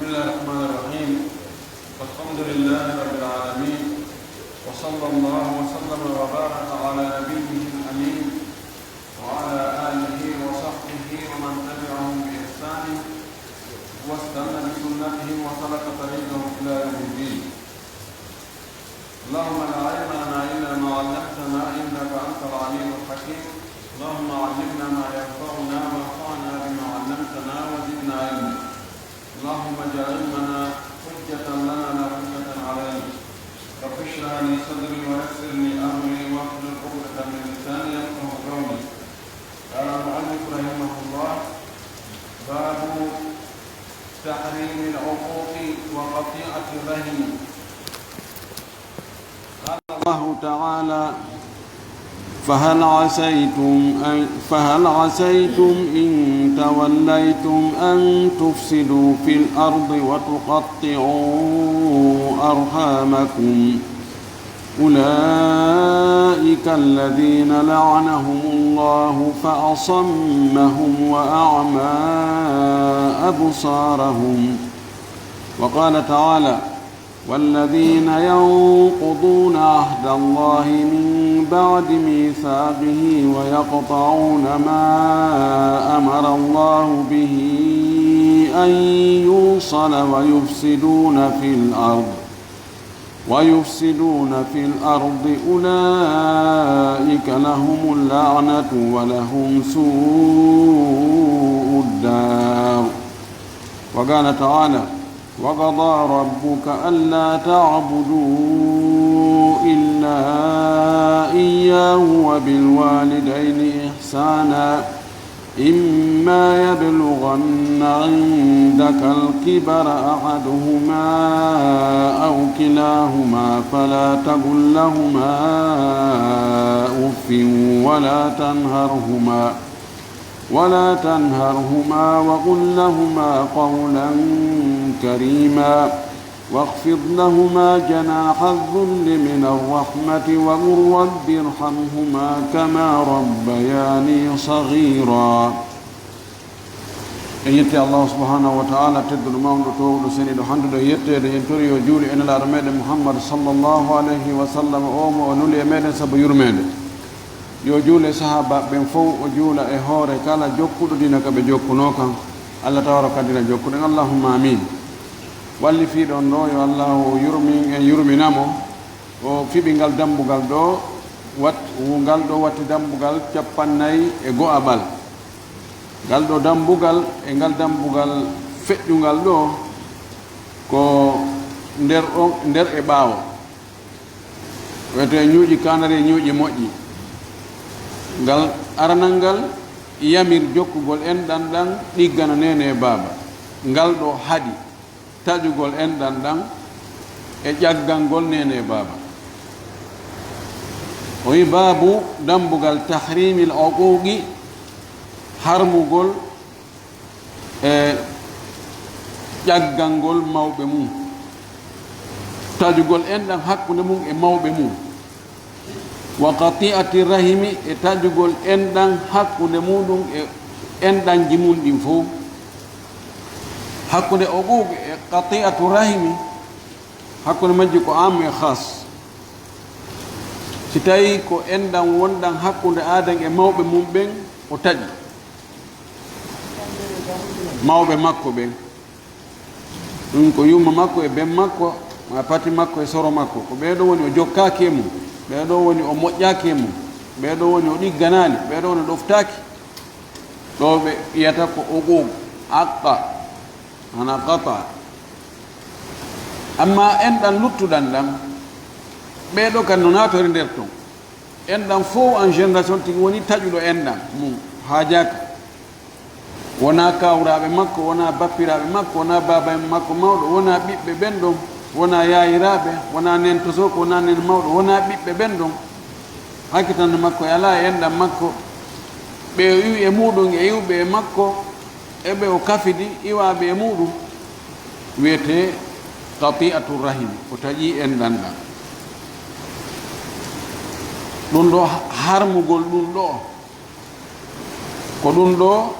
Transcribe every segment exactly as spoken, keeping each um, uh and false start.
بسم الله الرحمن الرحيم. الحمد لله رب العالمين، وصلى الله وسلم وبارك على نبيه الأمين وعلى آله وصحبه ومن تبعهم بإحسان واستن بسنتهم وسلك طريقهم إلى يوم الدين. اللهم لا علم لنا إلا ما علمتنا إنك أنت العليم الحكيم. اللهم علمنا ما ينفعنا وانفعنا بما علمتنا وزدنا علما. اللهم اجعل علمنا حجة لنا لا حجة علينا. رب اشرح لي صدري ويسر لي أمري واحلل عقدة من لساني يفقهوا قولي. قال المؤلف رحمه الله: باب تحريم العقوق وقطيعة الرحم. قال الله تعالى: فهل عسيتم أن، فهل عسيتم إن توليتم أن تفسدوا في الأرض وتقطعوا أرحامكم. أولئك الذين لعنهم الله فأصمهم وأعمى أبصارهم. وقال تعالى: والذين ينقضون عهد الله من بعد ميثاقه ويقطعون ما أمر الله به أن يوصل ويفسدون في الأرض، ويفسدون في الأرض أولئك لهم اللعنة ولهم سوء الدار. وقال تعالى: وقضى ربك ألا تعبدوا إلا إياه وبالوالدين إحسانا، إما يبلغن عندك الكبر أحدهما أو كلاهما فلا تقل لهما أف ولا تنهرهما ولا تنهرهما وقل لهما قولا كريما، واخفض لهما جناح الذل من الرحمة وقل رب ارحمهما كما ربياني صغيرا. En yetti Allah subhanahu wa ta'ala, tedduɗo mawɗo, towɗo seniɗo, handuɗo e yetteede. En tori yo juuli e Nelaaɗo meɗen Muhammad sallallahu alayhi wa sallam, o mo o nuli e meɗen sabu yurmeende. Yo juule sahaaba ɓen fow, o juula e hoore kala jokkuɗo diina ka ɓe jokkunoo kan. Allah tawara ka diina jokkuɗen. Allahumma amin. Wallifiiɗo on ɗo, yo Allahu yurmin en, yurmina mo. O fiɓi ngal dambugal ɗo, wat-, ngal ɗo watti dambugal cappannayi e go'aɓal. Ngal ɗo dambugal e ngal dambugal feƴƴungal ɗo, ko nder ɗo, nder e ɓaawo. Wiyetee ñuuƴi kaanari e ñuuƴi moƴƴi. Ngal aranal ngal yamir jokkugol enɗan ɗan ɗiggana neene e baaba. Ngal ɗo haɗi taƴugol enɗan ɗan e ƴaggangol neene e baaba. O wi baabu dambugal tahrimil uquuqi, harmugol e ƴaggangol mawɓe mum, taƴugol enɗan hakkunde mum e mawɓe mum, wa qati'ati rahimi, e taƴugol enɗan hakkunde muɗum e enɗanji mum ɗin fow. Hakkunde uquuq e qati'atu rahimi, hakkunde majji ko am e khas. Si tawii ko enɗan wonɗan hakkunde aadan e mawɓe mum ɓen o taƴi, mawɓe makko ɓen. Ɗum ko yumma makko e ben makko, ma pati makko e soro makko. Ko ɓee ɗoo woni o jokkaaki e mum, ɓee ɗoo woni o moƴƴaaki e mum, ɓee ɗoo woni o ɗigganaali, ɓee ɗoo woni o ɗoftaaki. Ɗoo ɓe wiyata ko uquuq, aqqa, ana qata. Amma enɗan luttuɗan ɗan, ɓee ɗoo kan no naatori nder ton. Enɗan fow en génération tigi woni taƴuɗo enɗan mum, haajaaka. Wonaa kawraaɓe makko, wonaa bappiraaɓe makko, wonaa baaba en makko mawɗo, wonaa ɓiɓɓe ɓen ɗon, wonaa yaayiraaɓe, wonaa nen tosoko, wonaa nen mawɗo, wonaa ɓiɓɓe ɓen ɗon. Hakkitanɗo makko e alaa e enɗan makko. Ɓe o iwi e muɗum e iwɓe e makko, e ɓe o kafidi iwaaɓe e muɗum. Wiyetee qati'atu rahim, o taƴii enɗan ɗan. Ɗum ɗoo harmugol ɗum ɗoo, ko ɗum ɗoo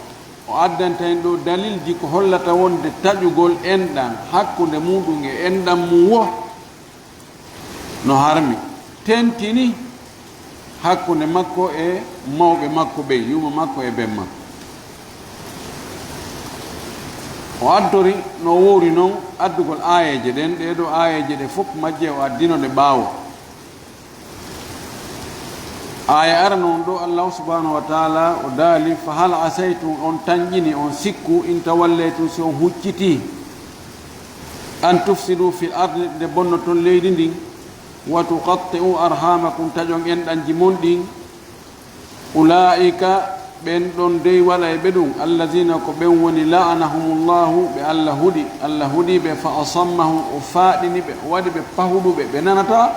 O addanta en ɗo dalilji ko hollata wonde taƴugol enɗan hakkunde muɗum e enɗan mum wo no harmi, tentini hakkunde makko e mawɓe makko ɓen, yumma makko e ben makko. O addori no wowri non addugol aayeeje ɗen, ɗee ɗoo aayeeje ɗe fof majje o addino ɗe ɓaawo. Aaya arano on ɗo, Allahu subhanahu wa taala o daali, "Fa hal asaytum, on tanƴini, on sikku, in tawallaytum, si on huccitii, an tufsidu fil ardi, nde bonnoton leydi ndin, wa tuqatti'u arhamakum, taƴon enɗanji mon ɗin, ulaa'ika, ɓen ɗon dey waɗa e ɓe ɗum, allazina, ko ɓen woni, la'anahumullahu, ɓe Allah huɗi, Allah huɗi ɓe, fa asammahum, o faaɗini ɓe, o waɗi ɓe pahuɗuɓe, ɓe nanataa."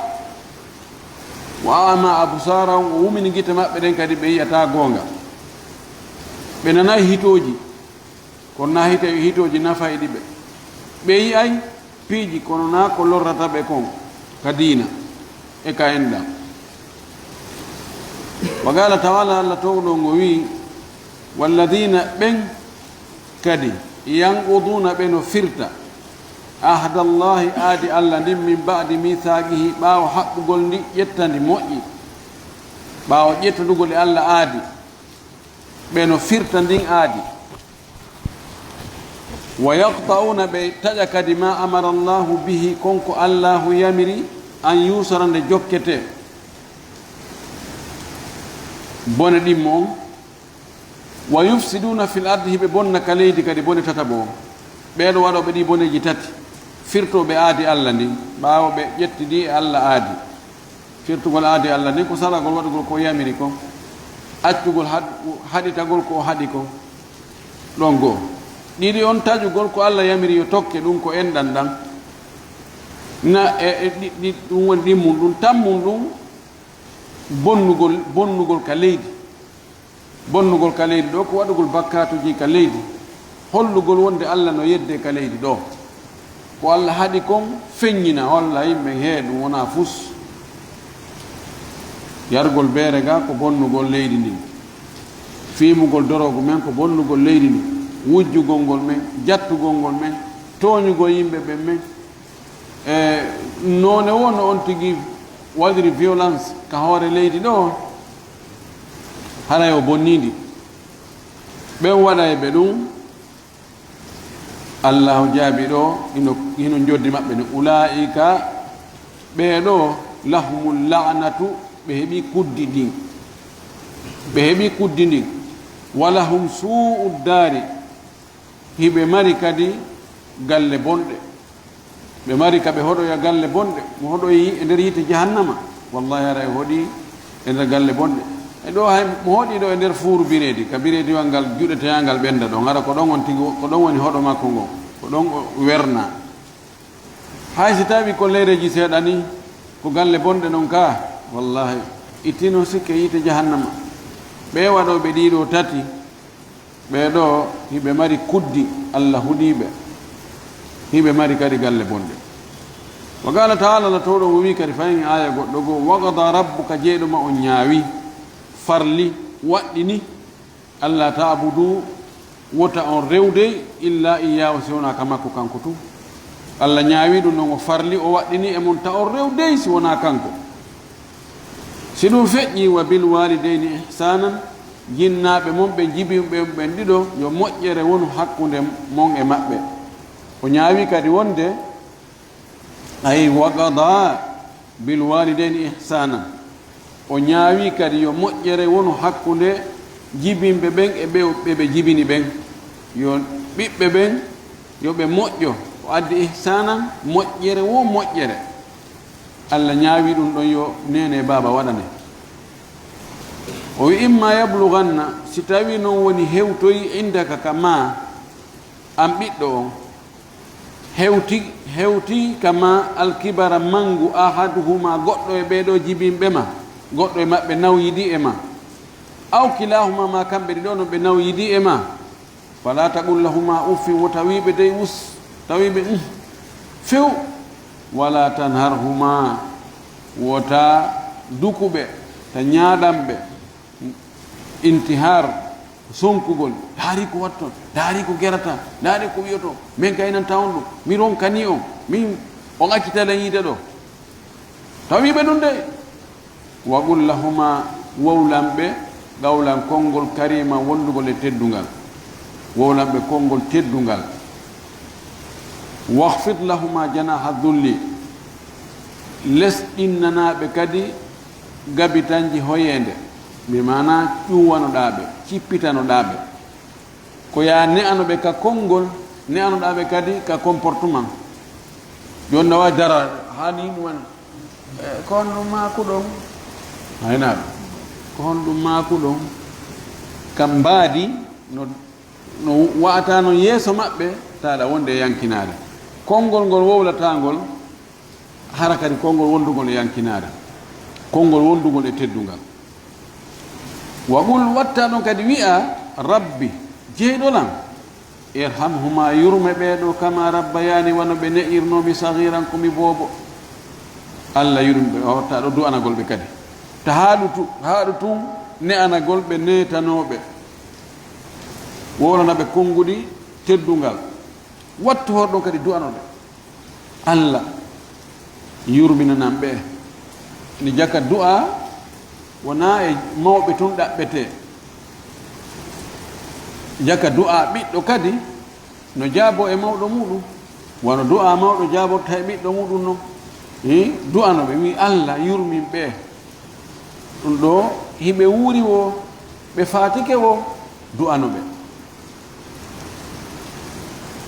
Wa ama absarahum, o wumini gite maɓɓe ɗen kadi ɓe yi'ataa goonga. Ɓe nanay hitooji, kono naa hite-, hitooji nafayɗi ɓe. Ɓe yi'ay piiji, kono naa ko lorrata ɓe kon ka diina e ka enɗan. Wa qala taala, Allah towɗo ngo wi'i, "Walladina, ɓen kadi, yanquduna, ɓe no firta, ahdallahi, aadi Allah ndin, min ba'di mithaqihi, ɓaawo haɓɓugol ndi, ƴetta ndi moƴƴi, ɓaawo ƴettadugol e Allah aadi, ɓe no firta ndin aadi, wa yaqta'una, ɓe taƴa kadi, ma amara Allahu bihi, kon ko Allahu yamiri, an yusara, nde jokkete." Bone ɗimmo on. "Wa yufsiduna fil ardi", hiɓe bonna ka leydi kadi, bone tataɓo on. Ɓee ɗoo waɗooɓe ɗii boneeji tati, firtooɓe aadi Allah ndin, ɓaawo ɓe ƴetti ndi e Allah aadi. Firtugol aadi Allah ndin ko salagol waɗugol ko o yamiri kon, accugol haɗ-, haɗitagol ko o haɗi kon. Ɗon goo. Ɗiɗi on, taƴugol ko Allah yamiri yo tokke, ɗum ko enɗan ɗan. Na e, e ɗi-, ɗi-, ɗum woni ɗimmun ɗum, tammun ɗum, bonnugol, bonnugol ka leydi. Bonnugol ka leydi ɗoo ko waɗugol bakkaatuuji ka leydi, hollugol wonde Allah no yedde ka leydi ɗoo. Ko Allah haɗi kon feññina, holla yimɓe hee ɗum wonaa fus. Yargol beere ga ko bonnugol leydi ndin. Fiimugol doroogu men ko bonnugol leydi ndin. Wujjugol ngol men, jattugol ngol men, tooñugol yimɓe ɓen men. E noone woo no on tigi waɗiri violence ka hoore leydi ɗoo, haray o bonnii ndi. Ɓen waɗa e ɓe ɗum, Allahu jaabi ɗoo, hino, hino njoddi maɓɓe ni, "Ulaa'ika, ɓee ɗoo, lahumul la'natu, ɓe heɓi kuddi ndin. Ɓe heɓi kuddi ndin. Wa lahum suu'u daari, hiɓe mari kadi galle bonɗe." Ɓe mari ka ɓe hoɗoya galle bonɗe, mo hoɗoyi e nder yiite jahannama. Wallahi, hara e hoɗi e nder galle bonɗe. E ɗoo hay mo hoɗi ɗoo e nder fuuru bireedi, ka bireediwal ngal juɗeteyangal ɓenda ɗon, hara ko ɗon on tigi, ko ɗon woni hoɗo makko ngon, ko ɗon o werna. Hay si tawi ko leyreeji seeɗa ni, ko galle bonɗe non ka, wallahi, ittino sikke yiite jahannama. Ɓe waɗooɓe ɗii ɗoo tati, ɓee ɗoo, hiɓe mari kuddi, Allah huɗii ɓe. Hiɓe mari kadi galle bonɗe. Wa qala taala, Allah towɗo mo wii kadi fayin e aaya goɗɗo goo, "Wa qada rabbuka", jeyɗo ma on ñaawi, farli, waɗɗini, "alla ta'budu", wota on rewdey, "illa iyyahu", si wonaa ka makko kanko tun. Allah ñaawi ɗum non, o farli, o waɗɗini e mon, ta on rewdey si wonaa kanko. Si ɗum feƴƴii, "wa bil walidayni ihsanan", jinnaaɓe mon ɓe jibinɓe ɓen ɗiɗo, yo moƴƴere wonu hakkunde mon e maɓɓe. O ñaawi kadi wonde, ay, "wa qada bil walidayni ihsanan", o ñaawi kadi yo moƴƴere wonu hakkunde jibinɓe ɓen e ɓe, ɓe ɓe jibini ɓen. Yo ɓiɓɓe ɓen, yo ɓe moƴƴo. O addi ihsanan, moƴƴere wo moƴƴere. Allah ñaawi ɗum ɗon yo neene e baaba waɗane. O wi, "imma yablughanna", si tawi non woni hewtoyi, "indaka", ka ma, an ɓiɗɗo on, hewti, hewti ka ma, "alkibara", manngu, "ahaduhuma", goɗɗo e ɓee ɗoo jibinɓe ma, goɗɗo e maɓɓe nawyidi e ma, "aw kilahuma", ma kamɓe ɗiɗo non ɓe nawyidi e ma, "fala taqul lahuma uffin", wota wiiɓe dey us, ta wiiɓe, "Uh, few", "wala tanharhuma", wota dukuɓe, ta ñaaɗanɓe, intihar, Sonkugol, ndaari ko watton, ndaari ko gerata, ndaari ko wiyoton, min kay nan tawon ɗum, mi ronkanii on, min on accita lan yiide ɗo. Tawi ɓe ɗum de. Wa qul lahuma, wowlan ɓe, qawlan konngol karima wondugol e teddungal. Wowlan ɓe konngol teddungal. Waxfid lahuma janaha dulli, lesɗinnanaa ɓe kadi gabitanji hoyeende, mi maana ƴuwanoɗaa ɓe, cippitanoɗaa ɓe. Ko yaa ne'ano ɓe ka konngol, ne'anoɗaa ɓe kadi ka comportement. Jooni na waawi dara haa ni ɗum woni. Eh, ko honɗum maakuɗon? Aynaaɓe, ko honɗum maakuɗon? Ka mbaadi no, no wa'ata non yeeso maɓɓe, tawa aɗa wonde e yankinaare. Konngol ngol wowlataa ngol, hara kadi konngol wondugol e yankinaare, konngol wondugol e teddungal. Wa qul, watta ɗon kadi wi'a, Rabbi, jeyɗo lan, irhamhuma, yurme ɓee ɗoo, kama rabbayani, wano ɓe ne'irnoo mi sagiran, ko mi boobo. Alla yurme ɓe, o watta ɗo du'anagol ɓe kadi. Ta haaɗu tu-, haaɗu tun ne'anagol ɓe neetanooɓe. Wowlana ɓe konnguɗi teddungal. Wattu hoore ɗon kadi du'ano ɓe. Alla yurminanan ɓe. Ni jaka du'a wonaa e mawɓe tun ɗaɓɓetee. Jaka du'a ɓiɗɗo kadi no jaabo e mawɗo muɗum. Wano du'a mawɗo jaaborta e ɓiɗɗo muɗum non. Hi, du'ano ɓe, wi, Alla yurmin ɓe. Ɗum ɗo, hiɓe wuuri wo, ɓe faatike wo, du'ano ɓe.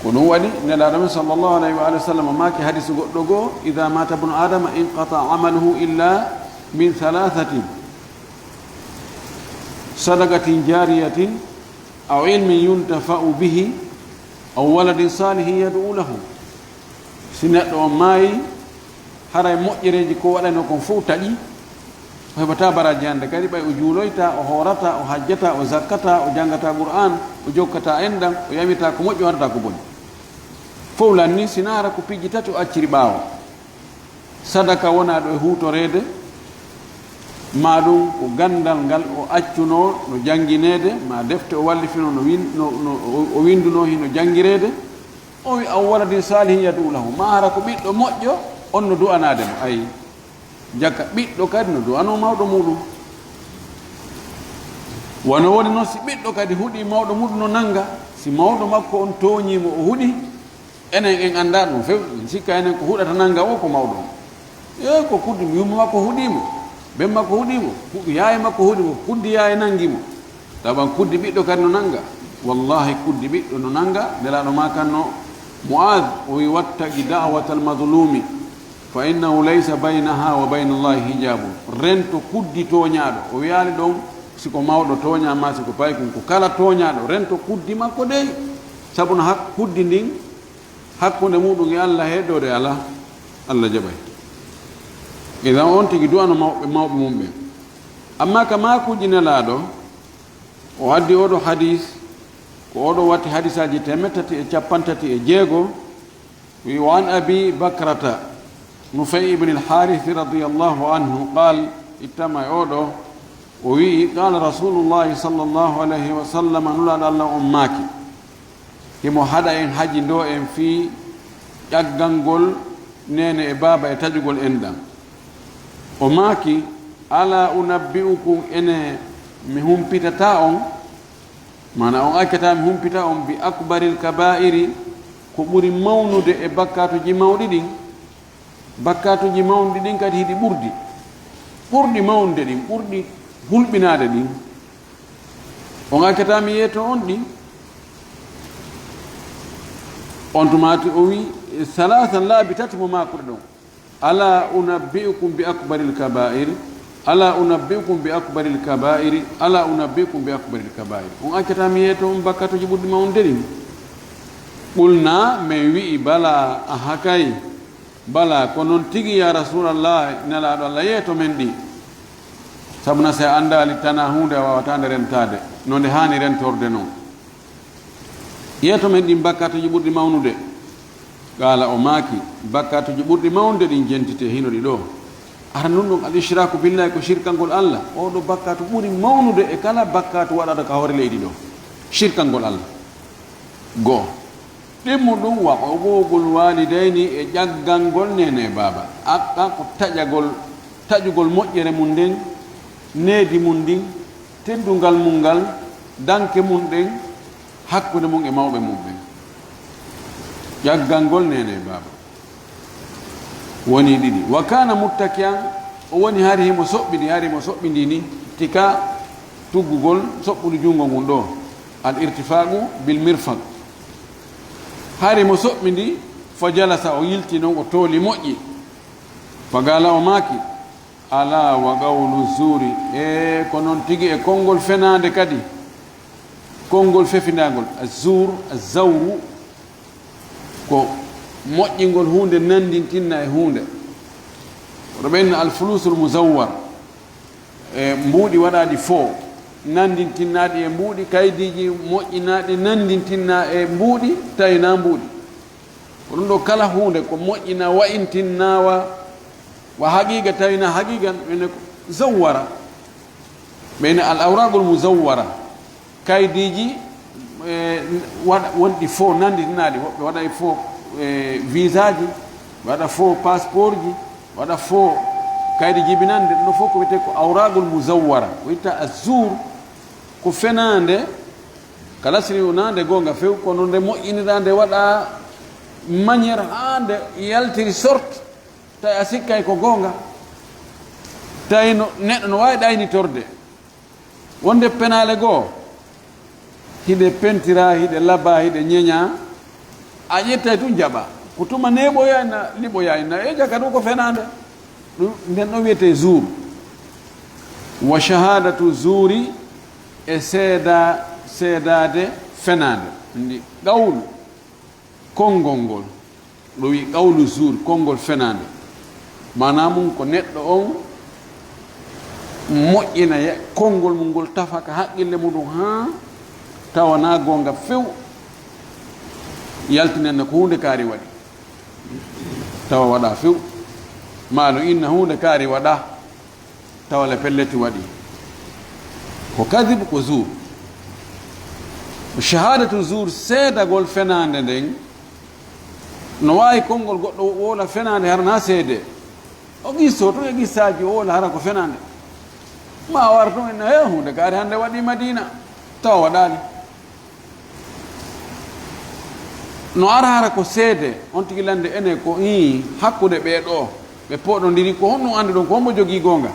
Ko ɗum waɗi, Nelaaɗo men sallallahu alayhi wa alihi wa sallam maaki hadisu goɗɗo goo, "Idha mata ibnu Adama inqata amaluhu illa min thalathatin, sadaqatin jariyatin, aw ilmin yuntafa'u bihi, aw waladin salihin yad'u lahu." Si neɗɗo on maayi, haray moƴƴereeji ko waɗanoo kon fof taƴi. O heɓataa baraaji hannde kadi, ɓay o juuloyta, o hoorata, o hajjata, o zakkata, o janngata Qur'aan, o jokkata enɗan, o yamita ko moƴƴo, haɗata ko boni. Fof lanni, si naara ko piiji tati o acciri ɓaawo. Sadaka wonaa ɗo e huutoreede, maa ɗum ko ganndal ngal o accunoo no janngineede, maa defte o wallifinoo no win-, no, no, o, o winndunoo hino janngireede. O wi, "Aw waladin salihin yad'u lahu." Maa hara ko ɓiɗɗo moƴƴo, on no du'anaade mo. Ay, jaka ɓiɗɗo kadi no du'anoo mawɗo muɗum. Wano woni noon, si ɓiɗɗo kadi huɗii mawɗo muɗum no nannga, si mawɗo makko on tooñii mo, o huɗii, enen en anndaa ɗum few, en sikka enen ko huɗata nannga o ko mawɗo on. E ko kuddi, yumma makko huɗii mo, ben makko huɗii mo, ku-, yaaye makko huɗii mo, kuddi yaaye nanngi mo. Taban kuddi ɓiɗɗo kadi no nannga. Wallahi, kuddi ɓiɗɗo no nannga. Nelaaɗo maakanno Mu'aaz, o wi, "Wattaqi da'watal mazlumi, fa innahu laysa baynaha wa bayna Allahi hijabun." Rento kuddi tooñaaɗo. O wiyaali ɗon si ko mawɗo tooñaa maa si ko paykun, ko kala tooñaaɗo, rento kuddi makko dey. Sabu no hak-, kuddi ndin hakkunde muɗum e Allah heeddoore alaa, Allah jaɓay. Idan on tigi du'ano mawɓe, mawɓe mum ɓen. Amma ka maakuuji Nelaaɗo, o addi oɗo hadis, ko oɗo watti hadisaaji teemeɗɗe tati e cappanɗe tati e jeego, wi, "Wa an Abi Bakrata Nufay ibn al-Harith radiyallahu anhu qal", ittama e oɗo, o wi'i, "Qala Rasulullahi sallallahu alayhi wa sallam, Nulaaɗo Allah on maaki." Himo haɗa en, hajindoo en fii ƴaggangol neene e baaba e taƴugol enɗan. O maaki, "Ala unabbi'ukum, ene mi humpitataa on?" Maana, "On accataa mi humpita on bi akbaril kabaa'iri, ko ɓuri mawnude e bakkaatuuji mawɗi ɗin?" Bakkaatuuji mawnuɗi ɗin kadi hiɗi ɓurdi. Ɓurɗi mawnude ɗin, ɓurɗi hulɓinaade ɗin. On accataa mi yeeto on ɗi? On tumaati o wi, salaasan, laabi tati mo maakuɗe ɗon. "Ala unabbi'ukum bi akbaril kaba'ir? Ala unabbi'ukum bi akbaril kaba'iri? Ala unabbi'ukum bi akbaril kaba'ir?" On accataa mi yeeto on bakkatuuji ɓurɗi mawnude ɗin? Qulna, men wi'i, "Bala, aha kay." Bala, ko non tigi, ya Rasulallah, Nelaaɗo Allah, yeeto men ɗi. Sabu na si a anndaali tanaa huunde, a waawataa nde rentaade no nde haani rentorde non. Yeeto men ɗin bakkatuuji ɓurɗi mawnude. Qaala, o maaki, bakkatuuji ɓurɗi mawnude ɗin jentitee hino ɗi ɗoo. Ara nun ɗon al-ishraaku billahi, ko shirkangol Allah. Oo ɗoo bakkatu ɓuri mawnude e kala bakkatu waɗaaɗo ka hoore leydi ɗoo. Shirkangol Allah. Goo. Ɗimmu ɗum wa uquuqul waalidayni, e ƴaggangol neene e baaba. Aqqa ko taƴagol, taƴugol moƴƴere mum nden, needi mum ndin, teddungal mum ngal, danke mum ɗen, hakkunde mum e mawɓe mum ɓen. Ƴaggangol neene e baaba. Woni ɗiɗi. Wa kana muttaki'an, o woni hari himo soɓɓindi, hari himo soɓɓindi ni, tika tuggugol soɓɓudu junngo ngun ɗo, al irtifaqu bil mirfaq. Hari himo soɓɓindi, fa jalasa, o yilti non, o tooli moƴƴi. Fa qala, o maaki, ala wa qawlu zuri, e ko non tigi e konngol fenaande kadi, konngol fefindangol, azur, azawru, ko moƴƴingol huunde nanndintinna e huunde. Kono ɓen alfulusul muzawwar, e mbuuɗi waɗaaɗi fo, nanndintinnaaɗi e mbuuɗi, kaydiiji moƴƴinaaɗi nanndintinna e mbuuɗi, tawi na mbuuɗi. Ko ɗum ɗo kala huunde ko moƴƴina, wa'intinna wa, wa haqiiqa, tawi na haqiiqa, ɓen ko zawwara. Ɓen al awraqul muzawwara. Kaydiiji, e, waɗa, wonɗi fo nanndintinaaɗi, woɓɓe waɗay fo, e, visaaji, waɗa fo passeportji, waɗa fo kaydi jibinande, ɗum ɗo fof ko wiyetee ko awraqul muzawwara. Ko witta azur, ko fenaande, kala siri wonaa nde goonga few, kono nde moƴƴiniraa, nde waɗa manière haa nde yaltiri sorte, tawi a sikkay ko goonga, tawi no, neɗɗo no waawi ɗaynitorde. Wonde penaale goo, hiɗe pentira, hiɗe laba, hiɗe ñeña, a ƴettay tun jaɓa. Ko tuma neeɓoyay na, liɓoyay na, e jaka ɗum ko fenaande. Ɗum, nden ɗon wiyetee zuur. Wa shahadatu zuuri, e seeda, seedaade fenaande. Ndi qawlu. Konngol ngol, ɗo wi'i qawlu zuur, konngol fenaande. Maanaa mum ko neɗɗo on moƴƴina ye-, konngol mum ngol tafa ka haqqille muɗum haa tawa naa goonga few, yaltinanna ko huunde kaari waɗi, tawa waɗaa few, maa no inna huunde kaari waɗaa. Tawa le pellet waɗi. Ko kadib, ko zuur. Shahadatu zuur, seedagol fenaande nden, no waawi konngol goɗɗo wowla fenaande hara na seede. O qisso tun e qissaaji, o wowla hara ko fenaande. Ma o wara tun inna, "He, huunde kaari hannde waɗi Madiina." Tawa waɗaali. No ara hara ko seede, on tigi lande ene ko ii hakkunde ɓee ɗoo, ɓe poɗondiri, ko honɗum annduɗon, ko hombo jogii goonga?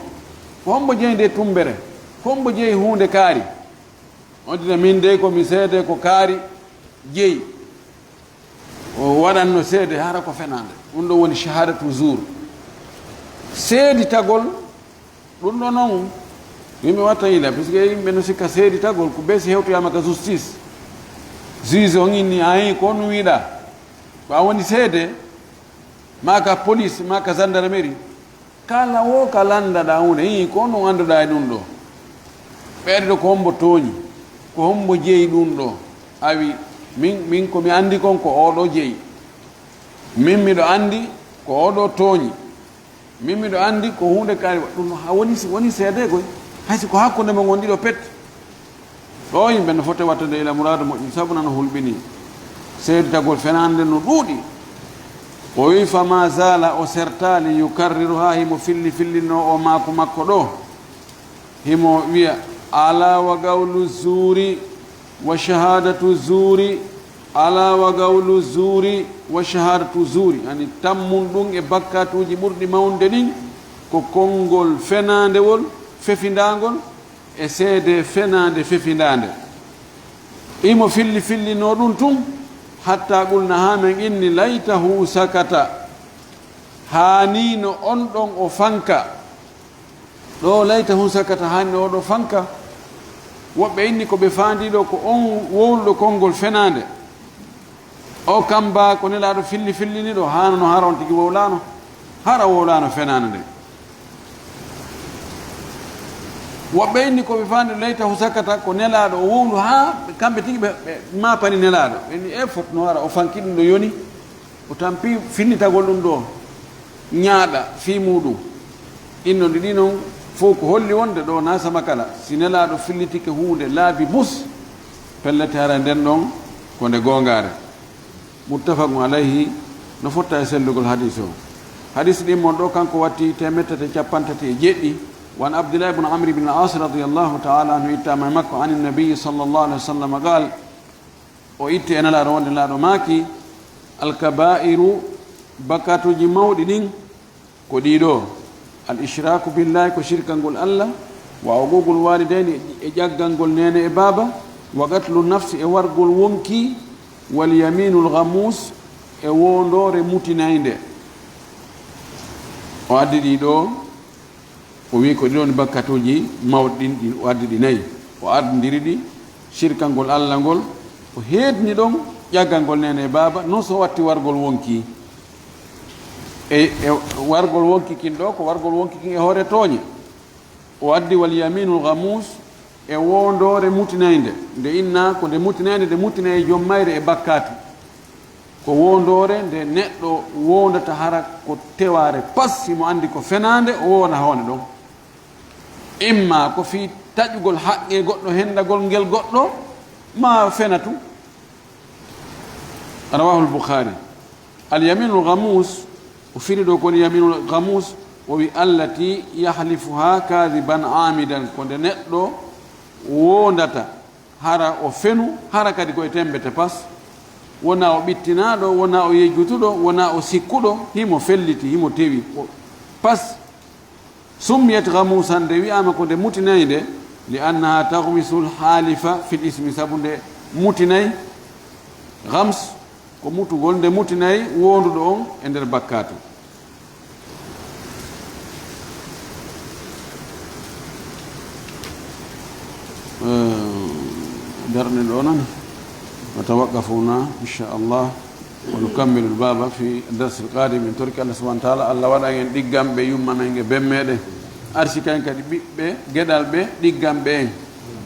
Ko hombo jeyi nde tumbere? Ko hombo jeyi huunde kaari? On tigi min dey ko mi seede ko kaari jeyi. O waɗanno seede hara ko fenaande. Ɗum ɗo woni shahadatu zuur. Seeditagol Ɗum ɗo noon, yimɓe watta yila, puisque yimɓe no sikka seeditagol, ko bee si hewtoyaama ka justice. Juge on inni, "Ayi, ko on wiɗa? Ko a woni seede, maa ka police, maa ka gendarmerie." Kala wo ka lanndaɗaa huunde, "Ii, ko on annduɗaa e ɗum ɗo? Ɓeyde ɗo ko hombo tooñi? Ko hombo jeyi ɗum ɗo?" A wi, "Min, min ko mi anndi kon ko oo ɗo jeyi. Min miɗo anndi ko oo ɗo tooñi." Min miɗo anndi ko huunde kaari wa-, ɗum ha woni, woni seede koy. Hay si ko hakkunde mon on ɗiɗo pet. Ɗo yimɓe no foti wattande ila muraadu moƴƴi, sabu nano hulɓini. Seeditagol fenaande no ɗuuɗi. O wi, "Fama zala", o sertaali, "yukarriru", haa himo filli, fillinoo o maaku makko ɗo. Himo wiya, "Ala wa qawlu zuuri wa shahadatu zuuri, ala wa qawlu zuuri wa shahadatu zuuri." Yani, tammun ɗum e bakkatuuji ɓurɗi mawnude ɗin ko konngol fenaandewol, fefindaangol, e seede fenaande, fefindaande. Imo filli fillinoo ɗum tun, hatta qulna, haa men inni, "Laytahu sakata." Haani no on ɗon o fanka. Ɗo layta hun sakata, haani no oɗo fanka. Woɓɓe inni ko ɓe faandi ɗo ko on wowluɗo konngol fenaande. O kamba ko Nelaaɗo filli fillini ɗo, haano no hara on tigi wowlaano, hara wowlaano fenaande nde. Woɓɓe inni ko ɓe faandi ɗo layta hu sakata ko Nelaaɗo o wowlu haa kamɓe tigi ɓe, ɓe maapani Nelaaɗo. Ɓe inni e fot no hara o fanki ɗum ɗo yoni. O tampi finnitagol ɗum ɗo, ñaaɗa fii muuɗum. Ɗin non ɗiɗi non fof ko holli wonde ɗo na sama kala, si Nelaaɗo fillitike huunde laabi bus, Pellet, hara nden ɗon ko nde goongaare. Muttafaqun alayhi, no fotta e sellugol hadis o. Hadis ɗimmon ɗo, kanko watti teemettati e cappanɗe tati e jeɗɗi. Wa an Abdillah ibn Amr ibn al-As radiyallahu ta'ala anhu, ittama e makko, anin Nabi sallallahu alayhi wa sallam qal, o itti e Nelaaɗo wonde Nelaaɗo maaki, "Al-kabaa'iru, bakkatuuji mawɗi ɗin, ko ɗiɗo: al ishraaku billahi, ko shirkangol Allah, wa uquuqul waalidayni, e ƴaggangol neene e baaba, wa qatlu nafsi, e wargol wonki, wal yamiinul ghamuus, e woondoore mutinaynde." O addi ɗiɗo. O wi'i ko ɗi woni bakkatuuji mawɗi ɗin, ɗi o addi ɗi nayi. O ardindiri ɗi shirkangol Allah ngol, o heedni ɗon ƴaggangol neene e baaba, non so watti wargol wonki. E, e wargol wonki kin ɗo, ko wargol wonki kin e hoore tooñe. O addi wal yaminul ghamuus, e woondoore mutinaynde. Nde inna ko nde mutinaynde, nde mutinay e joom mayre e bakkaatu. Ko woondoore nde neɗɗo woondata hara ko tewaare pas, himo anndi ko fenaande, o woona hoone ɗon. Imma ko fii taƴugol haqqee goɗɗo, hendagol ngel goɗɗo, maa fena tun. Rawahul Bukhari. Al yaminul ghamus, o firi ɗo ko woni yaminul ghamus, o wi allati yahlifuha kadhiban amidan, ko nde neɗɗo woondata hara o fenu, hara kadi ko e tembe te pas, wona o ɓittinaaɗo, wona o yejjutuɗo, wona o sikkuɗo, himo felliti, himo tewi. O pas. Summiyat ghamusan, nde wi'aama ko nde mutinaynde, li annaha taghmisul halifa fil ismi, sabu nde mutinay, ghams, ko mutugol, nde mutinay woonduɗo on e nder bakkaatu. Eh, darɗen ɗo non. Wa tawaqqafuna, insha Allah. Wa nukammilu al-baba fi ad-dars al-qadim. En torki Allah subhanahu wa ta'ala, Allah waɗan en ɗigganɓe, yummanen e bemmeeɗe. Arsikan kadi ɓiɓɓe geɗalɓe, ɗigganɓe en.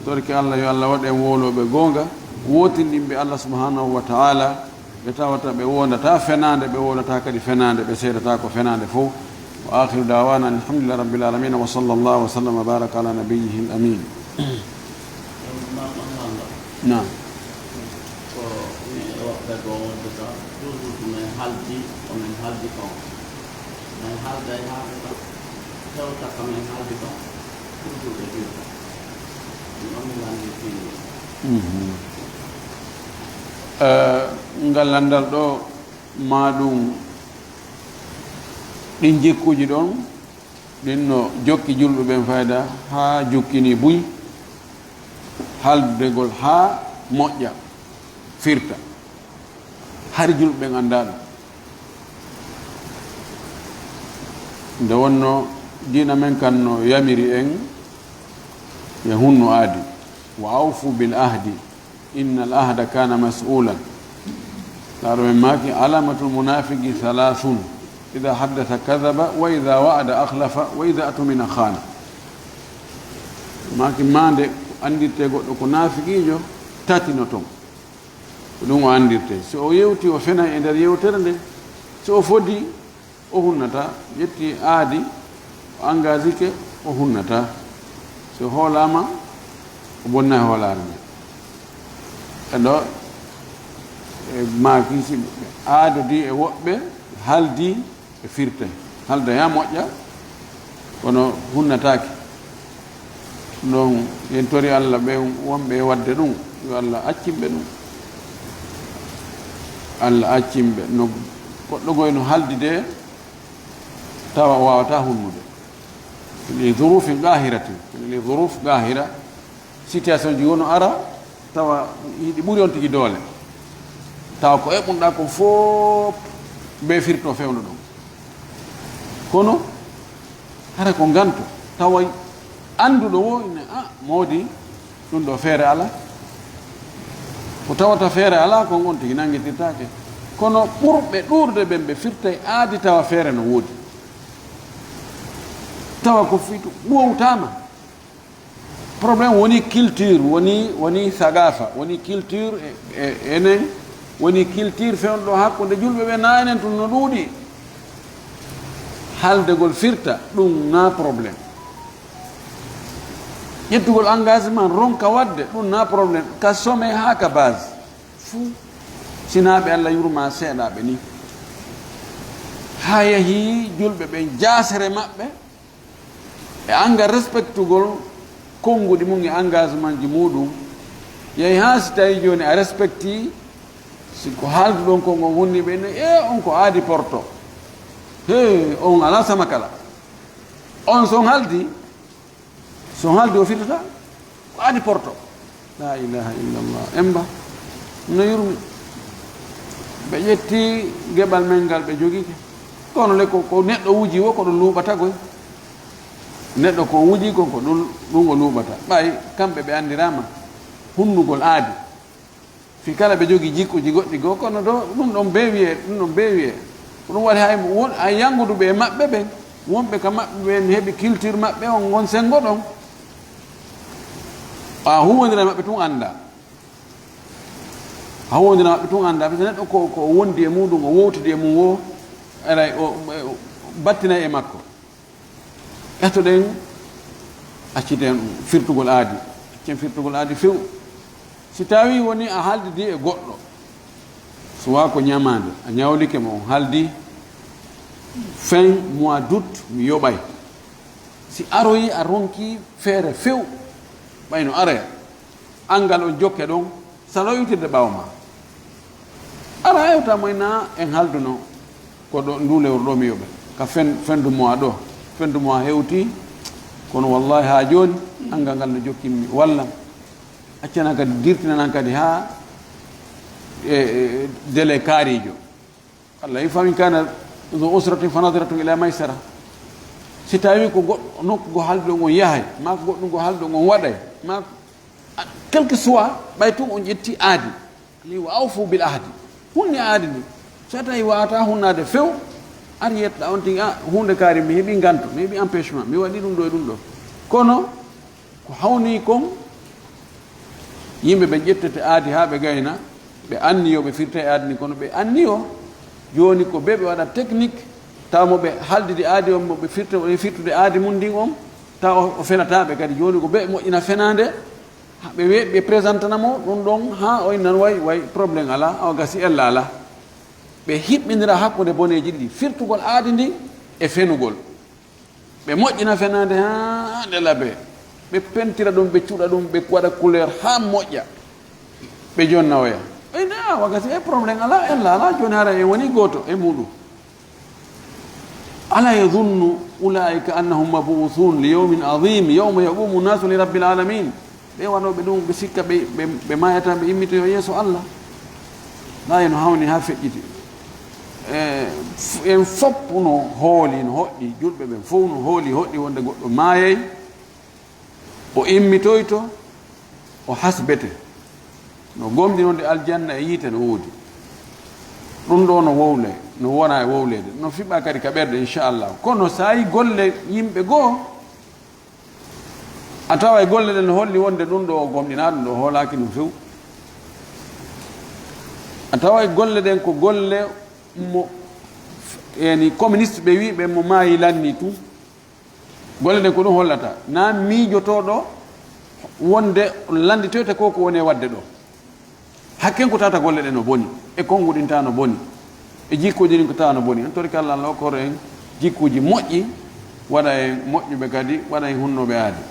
Torki Allah, yo Allah waɗ en wowlooɓe goonga, wootindinɓe Allah subhanahu wa ta'ala, ɓe tawata ɓe woondata fenaande, ɓe woondata kadi fenaande, ɓe seedata ko fenaande fof. Wa akhiru da'wana alhamdulillahi rabbil alamin, wa sallallahu wa sallam wa baraka ala nabiyyihi al-amin. Naam. Ko min e woɓɓe goo wonde tan, toujours ko min haaldi, ko min haaldi kon. Min haalday, haalda, hewta ko min haaldi kon, toujours ɓe firta. Ɗum ɗon min lanndii fii. Mhm. Eh, ngal lanndal ɗo, maa ɗum, ɗin jikkuuji ɗon, ɗin no jokki julɓe ɓen fayda haa jukkini buy, haaldegol haa moƴƴa, firta. Hari julɓe ɓen anndaa ɗum. Nde wonno diina men kan no yamiri en, e hunnu aadi. Wa awfu bil ahdi. Inna al ahda kana mas'ulan. Laaɗo men maaki, alamatul munafiqi thalathun. Idha haddatha kadhaba, wa idha wa'ada akhlafa, wa idha atumina khana. Maaki, maande ko anndirte goɗɗo ko naafiqiijo, tati no ton. Ko ɗum o anndirte. Si o yewti, o fenay e nder yewtere nde. Si o fodi, o hunnata, ƴetti aadi, o engagike, o hunnata. So hoolaama, o bonna e hoolaare nde. E ɗo, e maaki, si ɓe aadodii e woɓɓe, haaldii, ɓe firtay. Haalda yaa moƴƴa, kono hunnataake. Ɗum ɗon, en tori Allah ɓen wonɓe e waɗde ɗum, yo Allah accin ɓe ɗum. Allah accin ɓe. No goɗɗo goy no haaldi de, tawa o waawataa hunnude. Li zurufin qahiratin. Li zuruf qahira. Situation ji wono ara, tawa hiɗi ɓuri on tigi doole. Tawa ko eɓɓunɗaa kon fof be firto fewndo ɗon. Kono, hara ko nganto, tawa annduɗo wo ine, "A, moodi, ɗum ɗo feere alaa." Ko tawata feere alaa kon, on tigi nanngitirtaake. Kono ɓurɓe ɗuuɗude ɓen, ɓe firtay aadi tawa feere no woodi. Tawa ko fitu ɓowtaama. Problème woni culture, woni, woni sagafa, woni culture e, e, enen, woni culture fewndo hakkunde julɓe ɓe, na enen tun no ɗuuɗi. Haaldegol firta, ɗum na problème. Ƴettugol engagement, ronka waɗde, ɗum na problème, ka sommet haa ka base. Fuu, sinaa ɓe Allah yurma seeɗaaɓe ni. Haa yahi julɓe ɓen jaasere maɓɓe, e anga respectugol konnguɗi mum e engagement ji muɗum. Yahi haa si tawi jooni a respecti, si ko haalduɗon kon on wonni ɓe ne, e on ko aadi porto. He, on alaa sama kala. On so on haaldi, so on haaldi o firtata, ko aadi porto. La ilaha illallah. Emba, no yurmi. Ɓe ƴetti geɓal men ngal ɓe jogike. Kono le ko, ko neɗɗo wuji wo ko ɗum luuɓata koy. Neɗɗo ko wuji kon ko ɗum, ɗum o luuɓata. Ɓay kamɓe ɓe anndirama hunnugol aadi. Fi kala ɓe jogii jikkuuji goɗɗi goo, kono ɗo ɗum ɗon beewi e, ɗum ɗon beewi e. Ko ɗum waɗi hay mo won, hay yannguduɓe e maɓɓe ɓen, wonɓe ka maɓɓe ɓen heɓi culture maɓɓe on, ngon senngo ɗon. A huuwondira e maɓɓe tun annda. A huuwondira e maɓɓe tun annda, parce que neɗɗo ko, ko o wondi e muɗum, o wowtidi e mum o, aray o, o battinay e makko. Etoɗen, acciten ɗum, firtugol aadi. Accen firtugol aadi few. Si tawi woni a haaldidi e goɗɗo, suwa ko ñamaande, a ñawlike mo, on haaldi fin mois d'août, mi yoɓay. Si aroyi, a ronki feere few, ɓayno araya. Anngal on jokke ɗon, salo iwtirde ɓaawo ma. Ara hewta moy na en halduno ko ɗo, ndu lewru ɗo mi yoɓe. Ka fen, fen du mois ɗo. Fen du mois hewti, kono wallahi haa jooni, anngal ngal no jokkinmi. Walla, accana kadi, dirtinanan kadi haa e, e, délai kaarijo. Allah wi, "Fa in kana zu usratin fa nadratun ila maysara." Si tawi ko goɗɗo nokku go halduɗo ngon yahay, ma ko goɗɗum go halduɗo ngon waɗay, ma ko, a, quel que soit, ɓay tun on ƴetti aadi. Ni wa awfu bil ahdi. Hunni aadi ndi. So tawi wawata hunnade few, ari yetta on tigi, "A, hunde kaari mi heɓi nganto, mi heɓi empêchement, mi waɗi ɗum ɗo e ɗum ɗo." Kono ko hawni kon, yimɓe ɓe ƴettete aadi haa ɓe gayna, ɓe anniyo ɓe firta e aadi ndin, kono ɓe anniyo jooni ko ɓe ɓe waɗa technique, tawa mo ɓe haldidi aadi on, mo ɓe firta, o firtude aadi mum ndin on, tawa o, o fenata ɓe kadi. Jooni ko ɓe moƴƴina fenaande, haa ɓe we-, ɓe présentana mo ɗum ɗon, haa o innan way, way problème alaa, awa gasi ella alaa. Ɓe hiɓɓindira hakkunde boneeji ɗiɗi, firtugol aadi ndin e fenugol. Ɓe moƴƴina fenaande haa nde labe. Ɓe pentira ɗum, ɓe cuɗa ɗum, ɓe waɗa couleur haa moƴƴa. Ɓe jonna oya. Ɓe ne, a, wakati e problème alaa, ella alaa, jooni hara en woni gooto e muɗum. Ala yadhunnu ulaika annahum mabu'uthun li yawmin adhim, yawma yaqumu nnasu li rabbil alamin. Ɓe waɗooɓe ɗum, ɓe sikka ɓe, ɓe, ɓe maayata, ɓe immitoyo yeeso Allah. Ɗa e no hawni haa feƴƴiti. E, f-, en fof no hooli, no hoɗɗi, julɓe ɓen fof no hooli, hoɗɗi wonde goɗɗo maayay, o immitoyto, o hasbete. No gomɗinonde aljanna e yiite no woodi. Ɗum ɗo no wowle, no wona e wowleede, no fiɓa kadi ka ɓerɗe, inchallah. Kono so tawi golle yimɓe goo, a taway golle ɗen no holli wonde ɗum ɗo o gomɗinaa, ɗum ɗo hoolaaki ɗum few. A taway golle ɗen ko golle mo, yani, communiste ɓe wi ɓe mo maayi lanni tun. Golle ɗen ko ɗum hollata. Na miijotooɗo wonde lannditoyta ko ko woni e waɗde ɗo. Hakken ko tata golle ɗen no boni, e konnguɗin ta no boni, e jikkuuji ɗin ko ta no boni. En torike Allah, Allah okkoro en jikkuuji moƴƴi, waɗa en moƴƴuɓe kadi, waɗa en hunnooɓe aadi.